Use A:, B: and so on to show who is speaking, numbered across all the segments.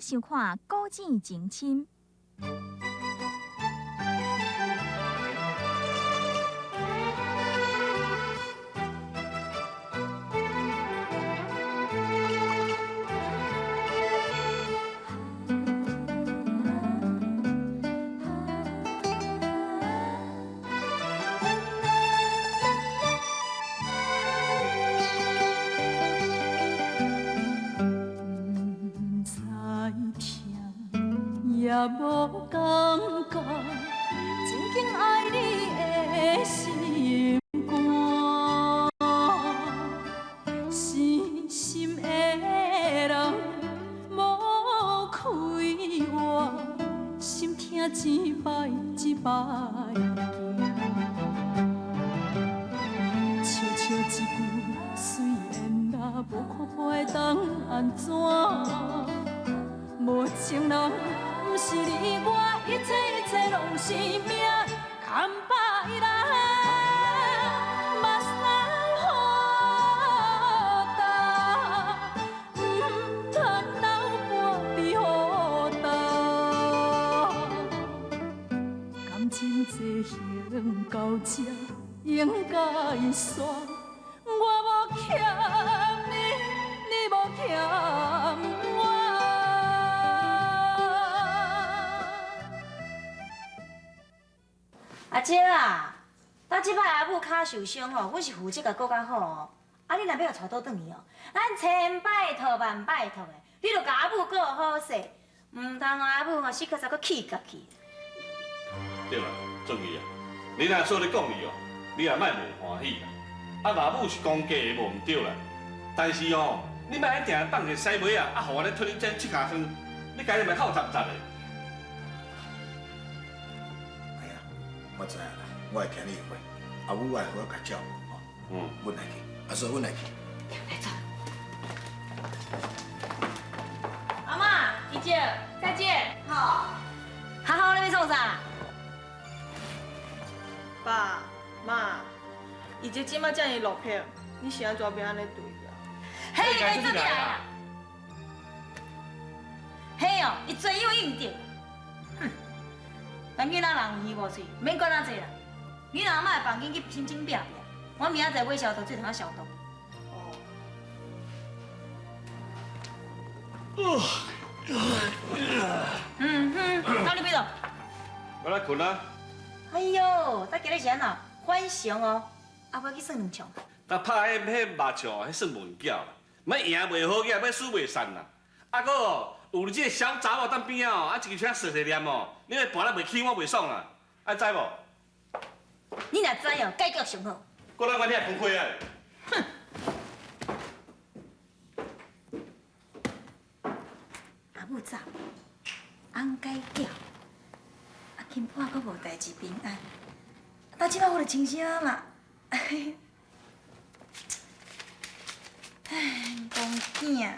A: 收看《古井情深》。
B: 也無感覺，真緊愛你的心肝，死心的人無開活，心疼一擺一擺行，笑笑一句随缘啦，無看破會當按怎？無情人。毋是你我，一切一切攏是命，空白來，目屎雨干，毋通流半滴雨干。感情进行到这应该煞，我無欠你，你無欠我。
C: 阿姐啊，到這擺阿母跤受傷吼，阮是負責共顧較好哦。啊，你若欲共𤆬倒轉去哦，咱千拜託萬拜託的，你著共阿母顧好勢，毋通予阿母吼死殼煞閣氣家去。
D: 對啦，俊義啊，你若說咧講伊哦，你也莫無歡喜啦。啊，阿母是講假的無毋對啦，但是哦，你莫一定放一個屎尾啊，啊，予我咧推你這七跤湯，你家己嘛臭雜雜的。
E: 哎呀，我知影啦，我會聽你的話，阿母我會好好共照顧吼。阮來去，阿嫂阮來去。
C: 來走。
F: 阿嬤，姨姐，再見。
C: 好。好好，你欲創啥？
F: 爸媽，姨姐這馬遮爾落魄，你是按怎欲按呢對伊啊？
C: 彼該做起來啦！彼哦，伊罪有應得。哼，咱囡仔人有耳無喙，免管遐濟啦。你若阿嬤的房間去申請壁壁，我明仔載買消毒水通仔消毒。哦。嗯哼，那你欲倒？
D: 我來睏啊。
C: 哎喲，咱今日是按怎反常哦？啊，欲去耍兩場。
D: 那拍彼彼麻將，彼算無巧啦。欲贏袂好額，欲輸袂散啦。啊，閣哦，有你這个小查某佇邊仔哦，啊，一支聲碎碎念哦，你欲跋得袂起，我袂爽啦。愛知無？
C: 你若知哦，解決上好。
D: 過來，我聽崩潰啊！
C: 哼！阿母走，翁解叫，啊，金破閣無代誌平安，到這擺我就清醒啊嘛。唉，講囝的，啊，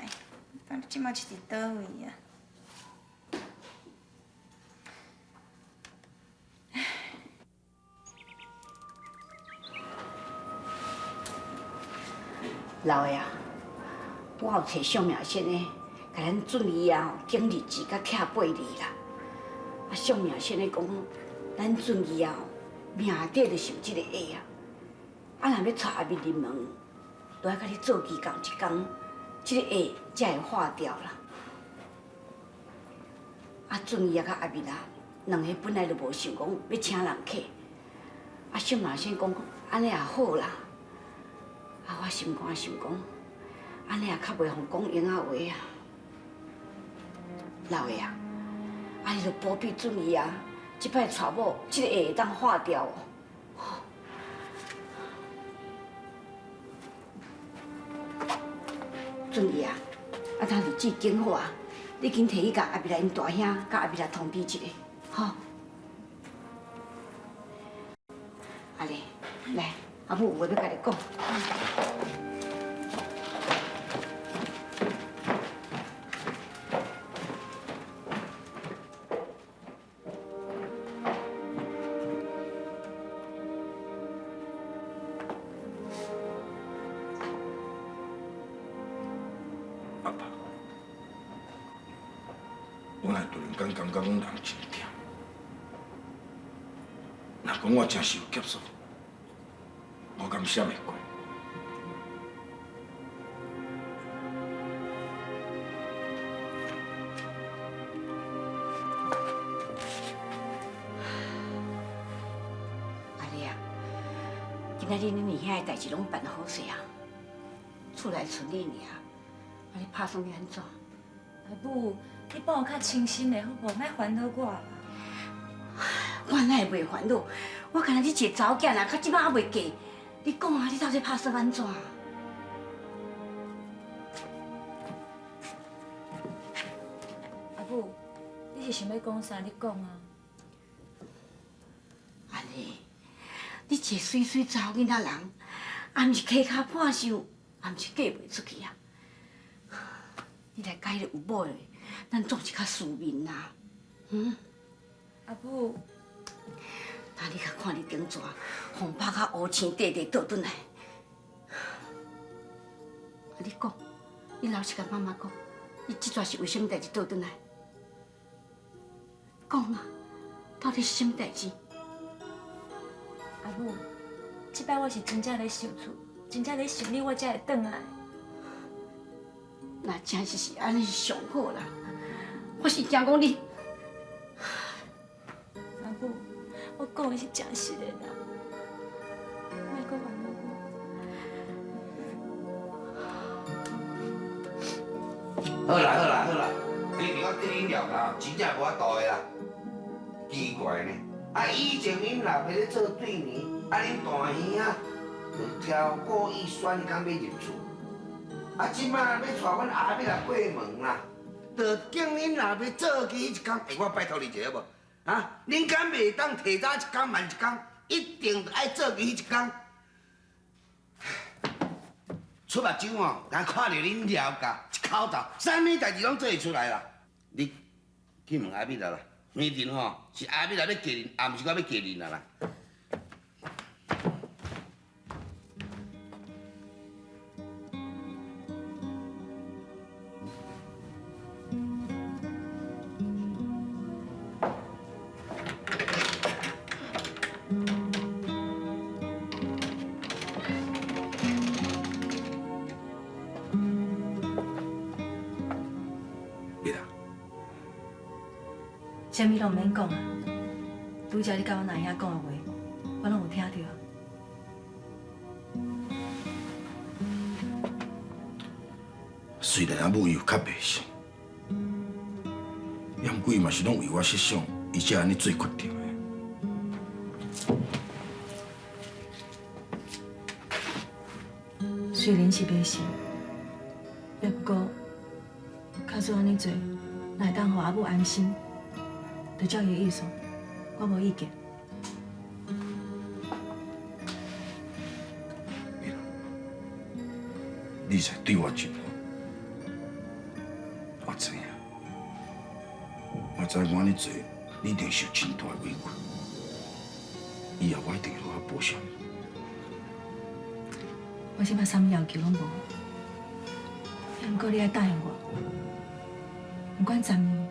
C: 你這擺是佇佗位啊？唉。
G: 老的啊，我有揣相命先生，共咱俊義啊吼，揀日子佮拆八字啦。啊，相命先生講，咱俊義啊吼，命底就受這个厄啊。啊，若欲娶阿蜜入門，就愛共你做乩共一工，這個厄才會化掉啦。啊，俊義啊，佮阿蜜啊，兩个本來就無想講欲請人客。啊，相命先生講，按呢也好啦。啊，我心肝想講，按呢也較袂予講閒仔話啊。老的啊，啊你著保庇俊義啊，這擺娶某，這个厄會當化掉哦。俊義啊，啊，等日子揀好啊，你緊提去共阿蜜來𪜶大兄佮阿蜜來通知一下，吼。阿麗，來，阿母有話欲共你講。
E: 阿爸，我哪会突然间感觉讲人真忝？若讲我真是有劫数，我敢闪会过？
G: 阿丽啊，今仔日恁二兄的代志拢办好势啊，厝内剩你尔，啊你拍算欲按怎？
B: 阿母，你帮我较清心的好无？莫烦恼我啦。
G: 我哪会袂烦恼？我干焦你一个查某囝尔，到这摆犹未嫁，你讲啊，你到底拍算按怎？
B: 阿母，你是想欲讲啥？你讲啊。
G: 按呢，你一个媠媠查某囡仔人，也毋是溪跤破袖，也毋是嫁袂出去啊。你来佮彼个有某的，咱总是较输面啦。嗯？
B: 阿母，
G: 那你较看你顶逝，予拍甲乌青块块倒转来。啊，你讲，你老实共妈妈讲，你这逝是为啥物代志倒转来？讲啊，到底是啥物代志？
B: 阿母，这摆我是真正咧想厝，真正咧想你，我才会转来。
G: 那真是是按呢是上好啦。我是惊讲你。
B: 阿母，我讲的是真实的啦，莫阁烦恼我。
H: 好啦好啦好啦，你我对恁廖家真正无法度的啦，奇怪呢，啊以前恁老爸咧做对联，啊恁大兄仔就超过意选工欲入厝，啊这摆欲带阮阿妹来过门啦，就叫恁老爸做起彼一工，欸，我拜托你一下好无？啊，恁敢袂当提早一工慢一工，一定爱做起彼一工。出目睭吼，敢看著恁廖家一口罩，啥物代志拢做会出来啦。你去问阿美啦啦，明天吼是阿美啦欲嫁恁，也毋是我欲嫁恁啦啦。
B: 啥物拢毋免讲啊！拄才你佮阮阿兄讲的话，我拢有听著。
E: 虽然阿母伊有较迷信，也毋过伊嘛是拢为我设想，伊才按呢做决定的。
B: 虽然是迷信，也毋过，假使按呢做，若会当予阿母安心。就照伊的意思，我无意见。
E: 你实对我真好，我知影，我知我按呢做，你一定受真大的委屈。以后我一定好好报偿你。
B: 我这摆啥物要求拢无，也毋过你爱答应我，不管10年、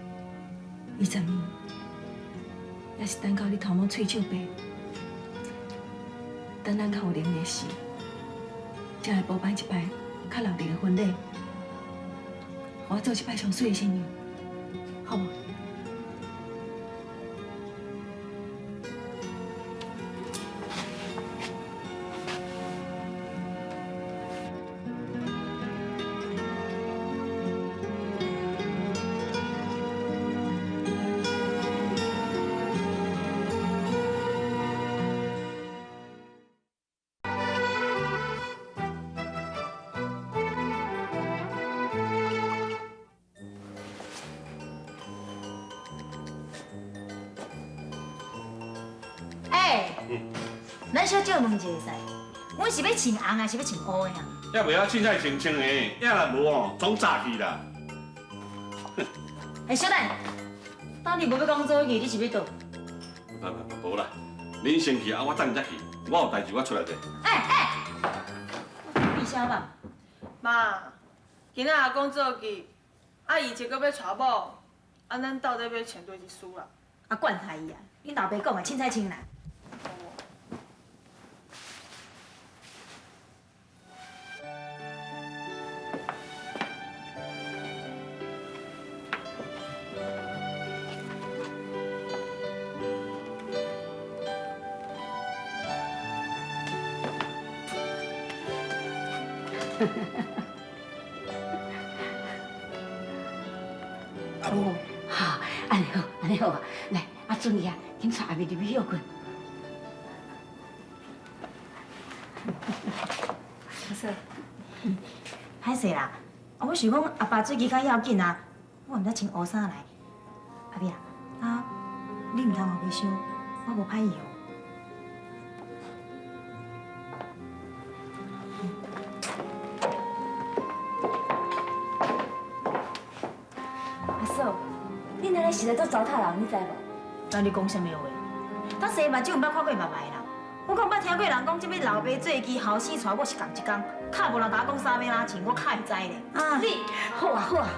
B: 20年，抑是等到你头毛喙齿白，等咱较有能力时，才来补办一摆较热闹的婚礼，予我做一摆上媠的新娘，好无？
C: 咱小借问一下会使，阮是欲穿红还是欲穿乌的啊？
D: 也袂晓凊彩穿穿的，也若无哦，总早去啦。
C: 欸，小等，当你无欲讲做去，你是欲佗？
D: 无无无啦，恁先去啊，我等才去。我有代志，我出来者。
C: 欸欸，闭啥吧？
F: 妈，今仔阿公做记，啊伊一个欲娶某，啊，咱到底欲穿佗一输啦？
C: 啊，管他伊啊！恁老爸讲的，凊彩穿啦。
E: 阿母，
G: 哈，按呢好，按呢好啊！來，阿俊兒啊，緊帶阿妹入去歇睏。
C: 阿嫂，歹勢啦，我想講阿爸水機較要緊啊，我毋知穿烏衫來。阿妹啊，啊，你毋通予伊想，我無歹意哦。
B: 阿嫂，你奶奶實在足糟蹋人，你知無？
C: 那你講啥物話？咱生目睭毋捌看過目的人，我敢毋捌聽過人講這物老爸做機，後生娶某是仝一工，較無人共我講衫欲按怎穿，我較會知咧。啊，
G: 你好啊好啊，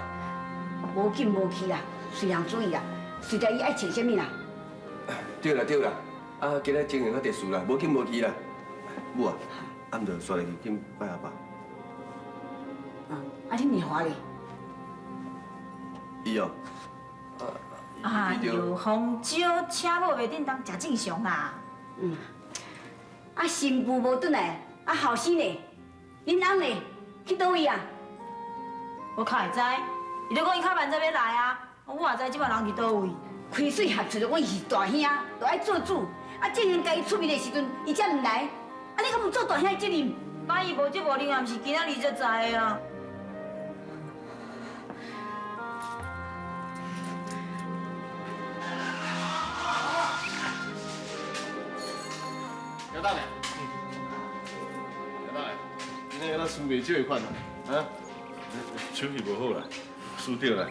G: 無緊無去啦，隨人主意啦，隨在伊愛穿啥物啦。
I: 對啦對啦，啊，今仔情形較特殊啦，無緊無去啦。母啊，啊，毋就煞來去緊拜阿爸。
G: 啊，啊，恁二華咧？
I: 伊哦，
C: 哎喲，紅燒車某袂振動，誠正常啦。
G: 嗯。啊，新婦無轉來，啊，後生咧，恁翁咧，去佗位啊？
C: 我較會知，伊就講伊較慢才欲來啊，我也知這擺人佇佗位。
G: 開媠合出，阮是大兄，就愛做主。啊，正應該伊出面的時陣，伊才毋來。啊，你敢有做大兄的責任？
C: 啊，伊無責無任，也毋是今仔日才知的啊。
J: 老大嘞，老大嘞，今天敢若输袂少的款哦，啊？
D: 手气无好啦，输著啦。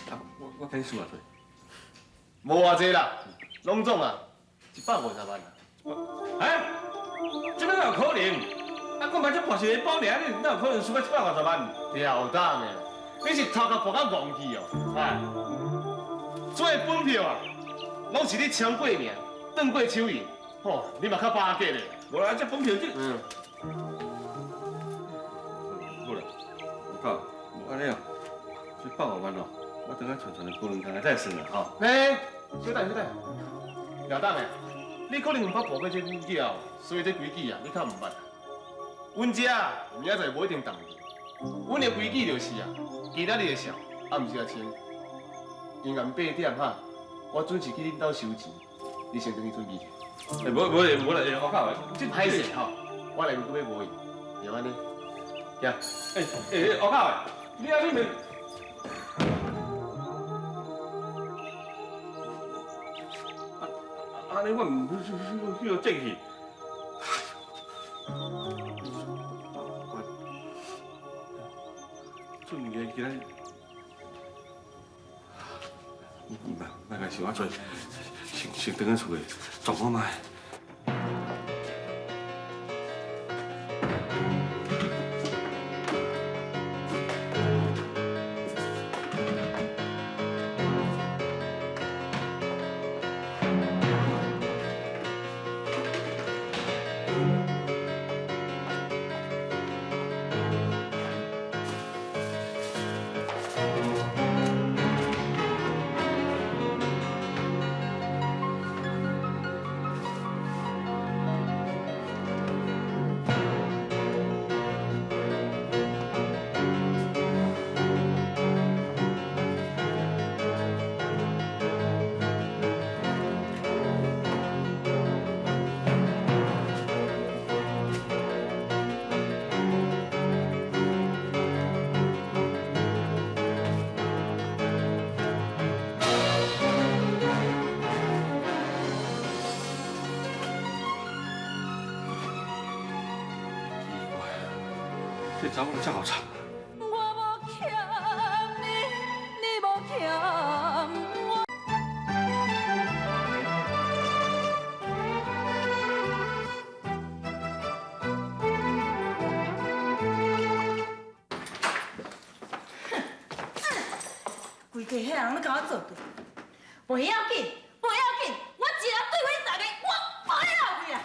D: 啊，我敢输偌济？
J: 无偌济啦，攏總啊，150萬啦。
D: 哎，這哪有可能？啊，我嘛才博一个寶爾，你哪有可能輸到150萬？
J: 廖董的，你是頭殼博甲戇去哦，哎，這本票啊，攏是你簽過名、轉過手印，吼，你嘛較巴結咧。
D: 無啦，這本票這，好啦，我靠，無按呢哦，這150萬哦，我等下傳傳去高兩工再算啦，吼。
J: 欸，小等小等，廖董的，你可能毋捌博過這股票，所以這規矩啊，你較毋捌。阮遮明仔載無一定動去，阮的規矩就是啊，今仔日的數，暗時仔清。傍晚8點哈，我準時去恁兜收錢，你先轉去準備者。
D: 欸，無無無啦，我靠，這
J: 歹勢吼，我內面閣欲無去，就按呢，行。
D: 欸欸，我靠，你啊你咪。啊，按呢我毋去去去去。俊傑今仔，莫莫想我做，先先轉去厝內撞看覓。這查某這好慘。
B: 我無欠你，你無欠我。
C: 規家遐人欲共我做对，袂要紧，袂要紧，我一人对付恁大家，我无咧后悔啦。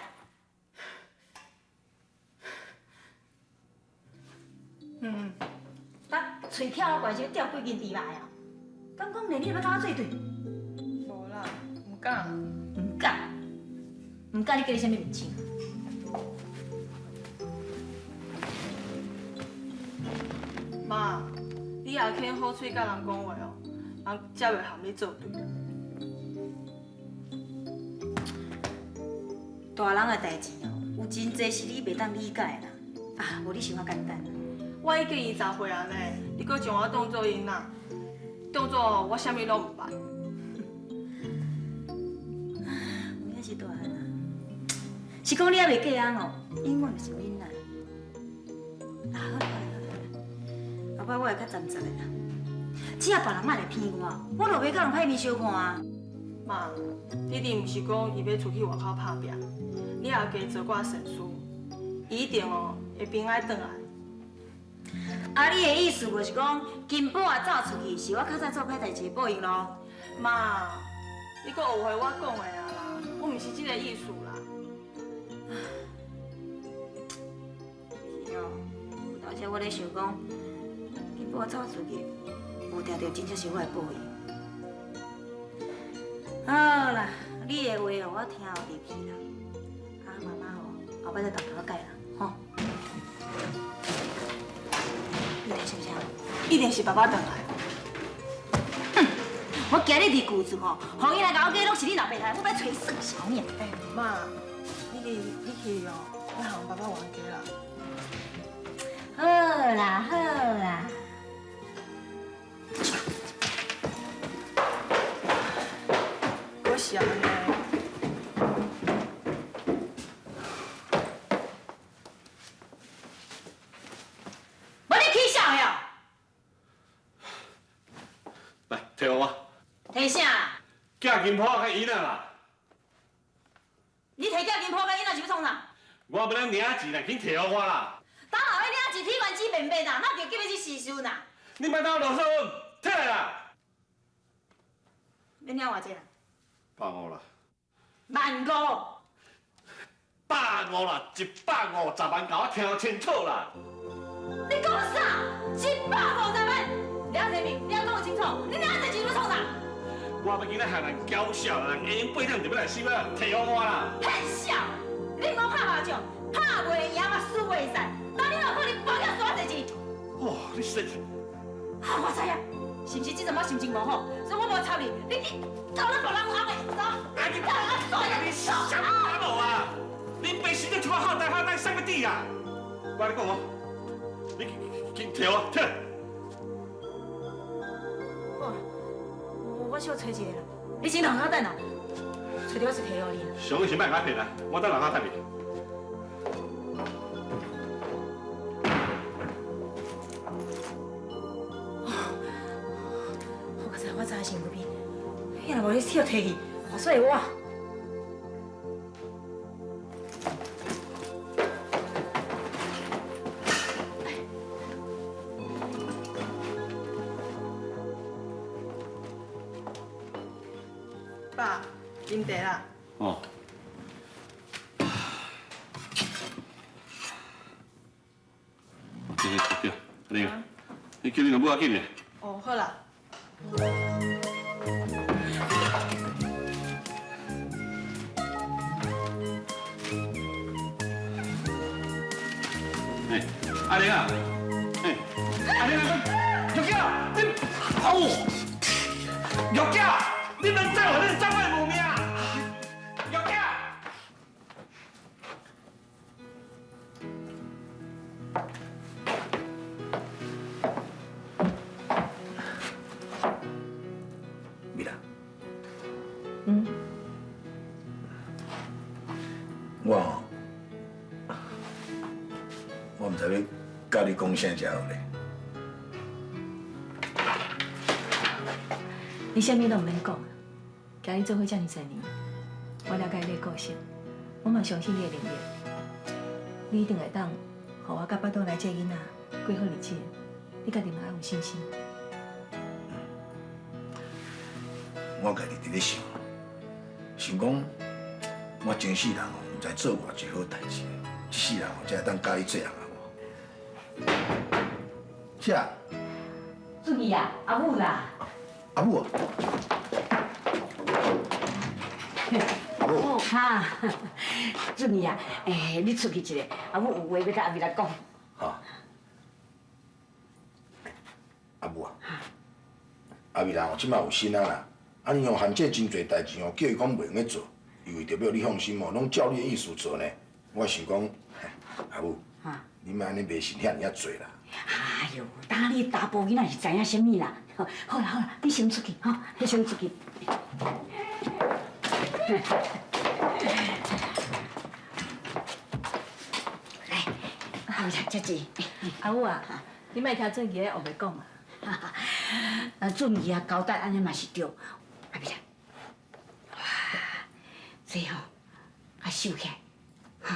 C: 嗯，啊，喙翘我关心钓几斤猪肉啊？敢讲连你欲共我做对？
F: 无啦，毋敢。
C: 毋敢，毋敢，你叫你啥物面青？
F: 妈，你也肯好喙佮人讲话哦，人才袂含你做对。
C: 大人的代志哦，有真济是你袂当理解的啦。啊，无你想较简单。
F: 我已经20岁啊呢，你阁将我当做囡仔，当做我啥物拢毋捌。
C: 有影是大汉啊，是讲你犹未嫁翁哦，永远就是囡仔。啊，好啦好啦好啦，后摆我会较沉实的啦。只要别人莫来骗我，我就袂佮人歹面相看啊。
F: 妈，弟弟毋是讲伊欲出去外口拍拚，你也加做寡善事，伊一定哦会平安转来。
C: 啊，你的意思就是讲，金宝啊走出去，是我较早做歹代志的报应咯？
F: 妈，你阁误会我讲的啊啦，我毋是这个意思啦。
C: 是哦，有当时我咧想讲，金宝走出去，无定著真正是我的报应。好啦，你的话哦，我听入去啦。啊，妈妈哦，后摆再沓头改啦，吼。你来是不是？
F: 一定是爸爸转来。
C: 哼，我今日伫旧厝吼，予伊来咬鸡，拢是你老爸害，我欲揣算啥物啊？
F: 哎，妈，你去你去哦，莫予爸爸冤家啦。
C: 好啦好啦。
F: 阁是按呢。
C: 无你起痟的哦？
D: 来，提予我。
C: 提啥？
D: 寄金铺佮囡仔啦。
C: 你提寄金铺佮囡仔是欲创啥？
D: 我欲来领钱啦，紧提予我啦。
C: 等下欲领钱，铁丸子面面啦，哪叫叫欲去私事啦？
D: 你莫当啰嗦，提来啦。
C: 欲领偌济啦？150
D: 啦。
C: 15,000。
D: 150啦，150万，共我听清楚啦。
C: 你讲啥？150万？廖天明，你犹讲清楚，你领这钱欲创啥？
D: 我欲今仔害人娇笑啦，人下昏8点就欲来收啊，提予我啦。
C: 骗笑！你毋讲拍麻将，拍袂赢嘛输袂使，当你哪有可能放弃输我这钱？
D: 哦，你说。
C: 啊，我知影，是毋是这阵我心情无好，所以我无插你，你去搞咱别人翁的，走。
D: 啊你你啥无啊？你平时就像我好呆好呆啥物底啊？我跟你讲哦，你紧提我，提。
C: 好，我小揣一个啦，你先留下等啦，揣著我就提予你。
D: 上好是莫共我骗啦，我等楼跤等你。
C: 好佳哉，我知身躯边，彼若无你跳提去，所以我。
F: 爸，啉茶啦。
D: 哦。对对对，阿玲，你叫你老母仔紧咧。
F: 哦，好啦。
D: 哎，阿玲啊，哎，阿玲啊，玉娇，你，哦，玉娇，你免走，你走我会无命。玉娇。
E: 美兰。
B: 嗯。
E: 我我毋知欲佮你讲啥才好咧。
B: 你啥物拢毋免讲，佮你做伙遮尔济年，我了解你的个性，我嘛相信你的能力，你一定会当，予我佮腹肚内这个囡仔过好日子。你家己嘛爱有信心。
E: 我家己伫咧想，想讲我前世人哦，毋知做偌济好代志，這世人哦才會當佮你做人阿無。是啊，
G: 俊義啊，阿母啦。
E: 阿母啊，阿母，
G: 哈，俊義啊，欸，你出去一下，阿母有話欲佮阿美來講。
E: 哈，阿母啊，阿美啦，這擺有心啊啦，啊你哦限制真濟代誌哦，叫伊講袂用得做，伊為著欲你放心哦，攏照你的意思做呢。我想講，阿母，你莫按呢迷信遐爾仔濟啦。
G: 哎喲，當你查埔囡仔是知影啥物啦？好啦好啦，你先出去吼，你先出去。來，阿美來，這錢。
B: 阿母啊，你莫聽俊義咧烏白講啊。
G: 啊，俊義啊，交代按呢嘛是對。阿美來，哇，這吼，較收起來，哈。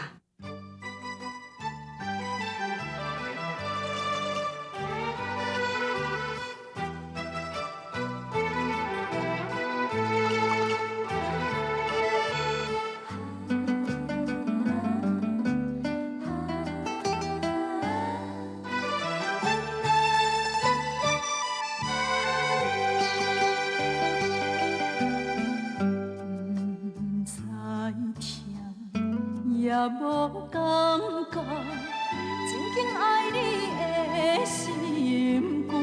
B: 也無感覺，真緊愛你的心肝，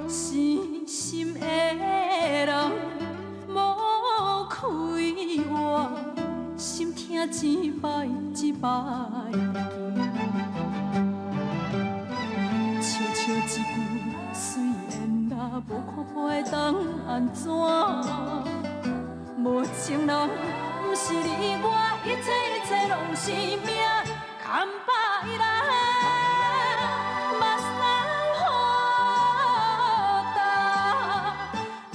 B: 死心的人無開活，心疼一擺一擺行。笑笑一句虽然啦，無看破會當按怎？無情人。毋是你我，一切一切攏是命，牽把伊來，目屎雨干，毋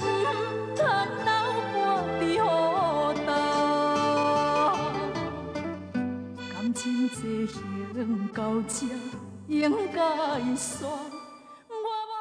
B: 通流半滴雨干。感情这行到这应该煞，